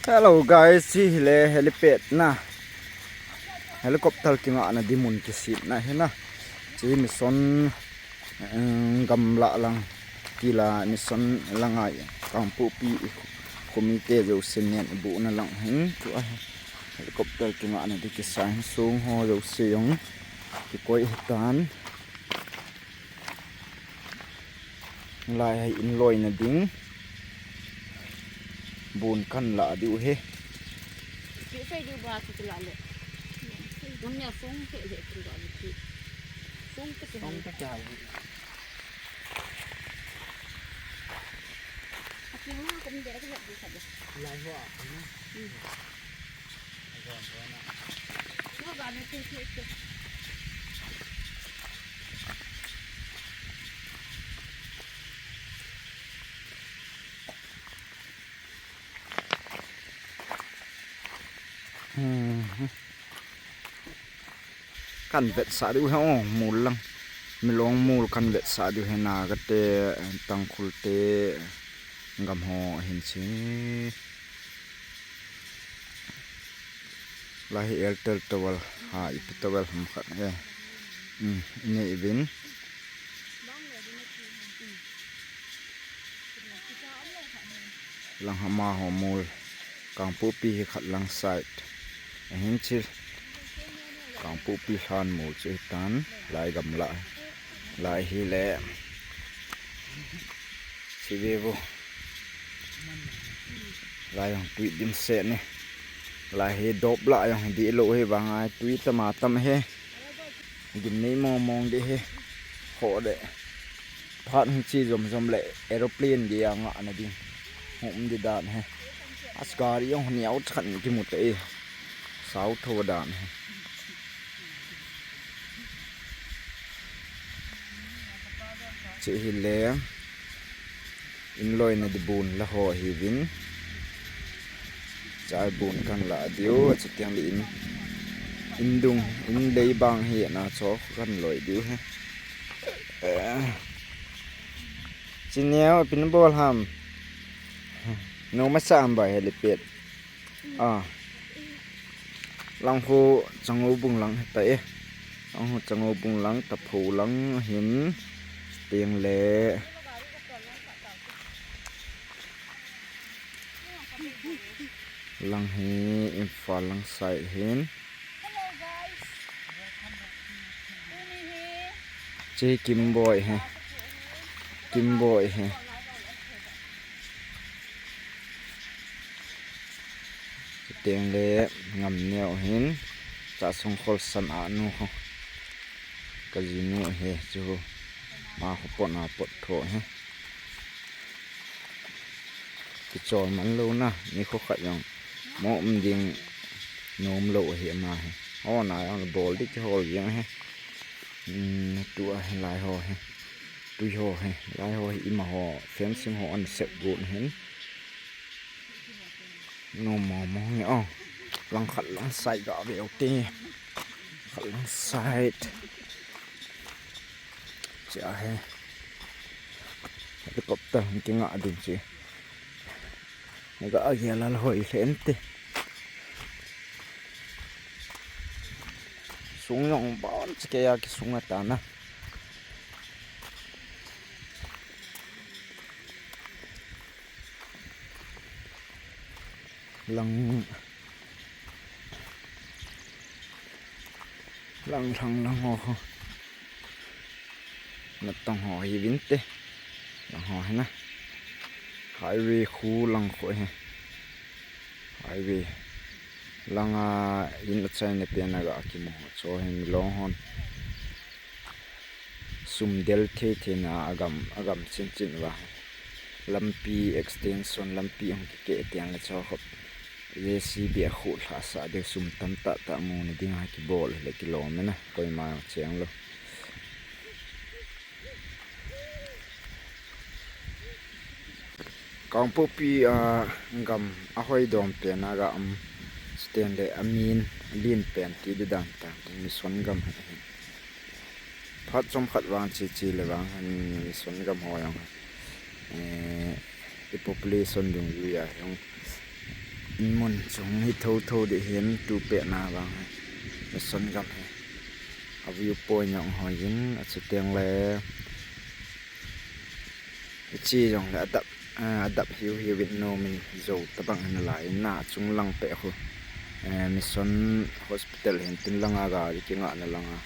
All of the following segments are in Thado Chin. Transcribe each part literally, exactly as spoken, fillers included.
Hello guys, hiche hi le helipad na. Helicopter kingahna ding mun kisitna hi na. Hiche hi mission, um, gamla lang, tila mission lang ahi. Kangpokpi i khu-, khomite jouse nen ibohna lang hin. Tua hi helicopter kingahna ding kisa hin, song ho jouse jong kikoi hitan. Lai hi in loina ding. Bun kan la diu hi. Ti sei diu ba ti la le. Mun nia song te le ti la le ti. Song te te. Song te te. Api ma kum de ke di sa de. Lai ho a. Hmm. Kan vetsah diu hi, o, mol lang. Milong mol kan vetsah diu hi, Naga te, Tangkhul te, gam ho hin chi. Lai hi Airtel tower, ha, ipi tower ham khat he. Um, inei uvin. Lang hama ho mol. Kangpokpi hi khat lang side. Ahin chi. Kangpokpi lhan mol chu hitan. Lai gamla. Lai hi le. Chi ve vo. Lai jong tui dimset ne. Lai hi dop la jong hi dih lou hi vang a tui tam a tam hi. Gimnei mong mong ding hi. Ho de. Phat hung chi jom jom le aeroplane gei a ngahna ding. Hung um ding dan hi. As gari jong hung niau than kimu ta e. Sao tho dan hi. Chi hi le. In loina ding bun la ho hi vin. Chai bun kan la diu, chutiang le in, in dung, in lei bang hi na cho kan loi diu he. Eh. Chi neo pin bol ham. No masa am ba helipad. A. Lang ho Chango bung lang hita e. Lang ho Chango bung lang, Tapho lang hin, tiang le. Lang hi Imphal lang side hin. Chi Kimboi hi. Kimboi hi. Chuteng le Ngamneo hin, Chasongkhol san a nu ho. Ka jinu hi chu. Ma ho pot na pot tho hi. Kichol man lou na, ni kho khat jong. Mo um ding nom lou hi ama hi. Ho na jong bol ding kihol jeng hi. Hmm, tua hi lai ho hi. Tui ho hi, lai ho hi ima ho, fencing ho an sep got hin. Nom mo mo nge o. Lang khat lang side ga ve o te. Khat lang side. Chia hi. Helicopter hung kinga ding chi. Naga agi alal hoi lheh inte. Sung jong bon chikei a kisung atan a. Lang, lang, lang, lang ho, ho. Natong ho hi vinte. Lang ho hi na. Highway khu lang khu hi. Highway. Langa in achaina pen a ga kimu ho cho hi Milong hon. Sum del thei thei na agam, agam chin chin va. Lampi extension, lampi hung kikeh tiang le cho khop. J C B a khu lha sa deu sum tam tah tah mu na ding a kibol le kilom na. Koima cheng lou. Kangpokpi a gam a hoi dom pen a ga um, chuteng le a min lin pen ti di dan ta, Mission gam hi. Phat chomkhat vang chi chi le vang, Mission gam ho jong, eh, i population dungjui a jong Mun chung hi thotho ding hin tu pet na vang hi. Mission gam hi. A view point jong hoi jin, a chuteng le hiche jong le adap, ah, adap hiu hiu in nom in jo tabang hin lai na chung lang pet khu. Eh, Mission Hospital hin tin langa gari kingah na langa.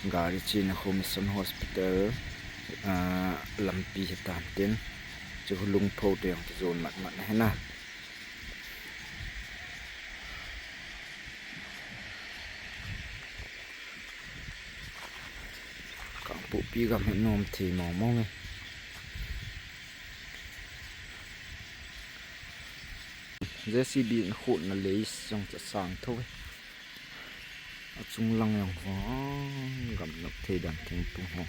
Gari chena khu Mission Hospital, ah, lampi hitan tin. Chu khu lungpho te jong kijon mat mat na hi na. Kangpokpi gam hi nom thei mong mong e. J C B in khutna lei jong chu sang tho e. A chung lang jong ho gam nop thei dan thingphung ho.